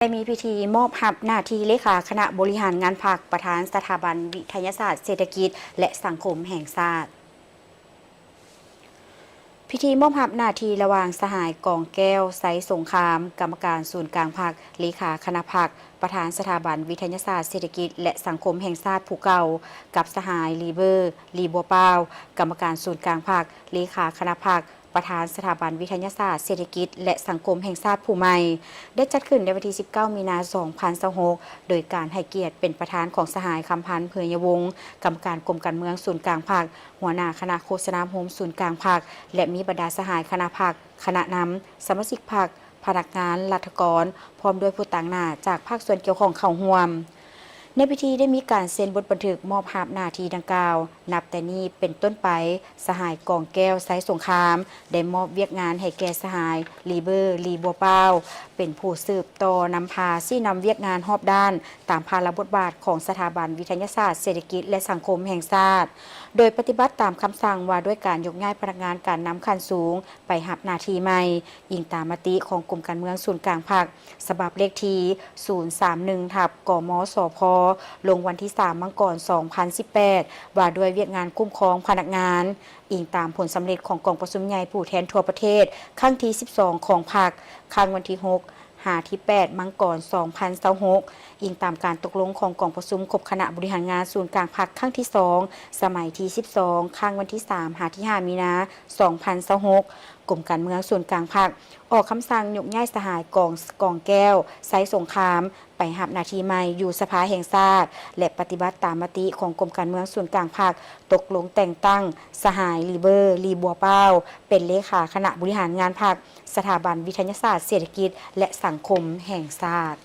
ໄດ້ມີພິທີມອບຮັບໜ້າທີ່ເລຂາຄະນະບໍລິຫານງານພັກ ປະທານສະຖາບັນວິທະຍາສາດເສດຖະກິດ ແລະ ສັງຄົມແຫ່ງຊາດ. ພິທີມອບຮັບໜ້າທີ່ລະຫວ່າງສະຫາຍ ກອງແກ້ວ ໄຊສົງຄາມ ກຳມະການສູນກາງພັກ, ເລຂາຄະນະພັກ, ປະທານສະຖາບັນວິທະຍາສາດເສດຖະກິດ ແລະ ສັງຄົມແຫ່ງຊາດຜູ້ເກົ່າ, ກັບສະຫາຍ ລີເບີ ລີບົວປາວ ກຳມະການສູນກາງພັກ, ເລຂາຄະນະພັກ, ປະທານສະຖາບັນວິທະຍາສາດເສດຖະກິດ ແລະ ສັງຄົມແຫ່ງຊາດຜູ້ໃໝ່ ໄດ້ຈັດຂຶ້ນໃນວັນທີສິບເກົ້າ ມີນາ ສອງພັນຊາວຫົກ ໂດຍການໃຫ້ກຽດເປັນປະທານຂອງສະຫາຍ ຄຳພັນ ເຜຍຍະວົງ ກຳມະການກົມການເມືອງສູນກາງພັກ, ຫົວໜ້າຄະນະໂຄສະນາໂຮມສູນກາງພັກ ແລະ ມີບັນດາສະຫາຍຄະນະພັກ, ຄະນະນຳ, ສະມາຊິກພັກ, ພະນັກງານ, ລັດຖະກອນ ພ້ອມດ້ວຍຜູ້ຕາງໜ້າຈາກພາກສ່ວນກ່ຽວຂ້ອງເຂົ້າຮ່ວມ. ໃນພິທີໄດ້ມີການເຊັນບົດບັນທຶກມອບຮັບໜ້າທີ່ດັ່ງກ່າວ. ນັບແຕ່ນີ້ເປັນຕົ້ນໄປ, ສະຫາຍ ກອງແກ້ວ ໄຊສົງຄາມ ໄດ້ມອບວຽກງານໃຫ້ແກ່ສະຫາຍ ລີເບີ ລີບົວປາວ ເປັນຜູ້ສືບຕໍ່ນຳພາຊີ້ນຳວຽກງານຮອບດ້ານ ຕາມພາລະບົດບາດຂອງສະຖາບັນວິທະຍາສາດເສດຖະກິດ ແລະ ສັງຄົມແຫ່ງຊາດ, ໂດຍປະຕິບັດຕາມຄຳສັ່ງວ່າດ້ວຍການຍົກຍ້າຍພະນັກງານການນຳຂັ້ນສູງ ໄປຮັບໜ້າທີ່ໃໝ່, ອີງຕາມມະຕິຂອງກົມການເມືອງສູນກາງພັກ ສະບັບເລກທີ ສູນສາມໜຶ່ງ ທັບ ກມສພ ລົງວັນທີ ສາມ ມັງກອນ ສອງພັນສິບແປດ ວ່າດ້ວຍວຽກງານຄຸ້ມຄອງພະນັກງານ, ອີງຕາມຜົນສຳເລັດຂອງກອງປະຊຸມໃຫຍ່ຜູ້ແທນທົ່ວປະເທດ ຄັ້ງທີ ສິບສອງ ຂອງພັກ, ຄັ້ງວັນທີ ຫົກ ຫາທີ ແປດ ມັງກອນ ສອງພັນຊາວຫົກ, ອີງຕາມການຕົກລົງຂອງກອງປະຊຸມຄົບຄະນະບໍລິຫານງານສູນກາງພັກ ຄັ້ງທີ ສອງ ສະໄໝທີ ສິບສອງ ຄັ້ງວັນທີ ສາມ ຫາທີ ຫ້າ ມີນາ ສອງພັນຊາວຫົກ, ກົມການເມືອງສູນກາງພັກ ອອກຄຳສັ່ງຍົກຍ້າຍສະຫາຍ ກອງ ກອງແກ້ວ ໄຊສົງຄາມ ໄປຮັບໜ້າທີ່ໃໝ່ຢູ່ສະພາແຫ່ງຊາດ ແລະ ປະຕິບັດຕາມມະຕິຂອງກົມການເມືອງສູນກາງພັກ ຕົກລົງແຕ່ງຕັ້ງສະຫາຍ ລີເບີ ລີບົວປາວ ເປັນເລຂາຄະນະບໍລິຫານງານພັກ ສະຖາບັນວິທະຍາສາດເສດຖະກິດ ແລະ ສັງຄົມແຫ່ງຊາດ.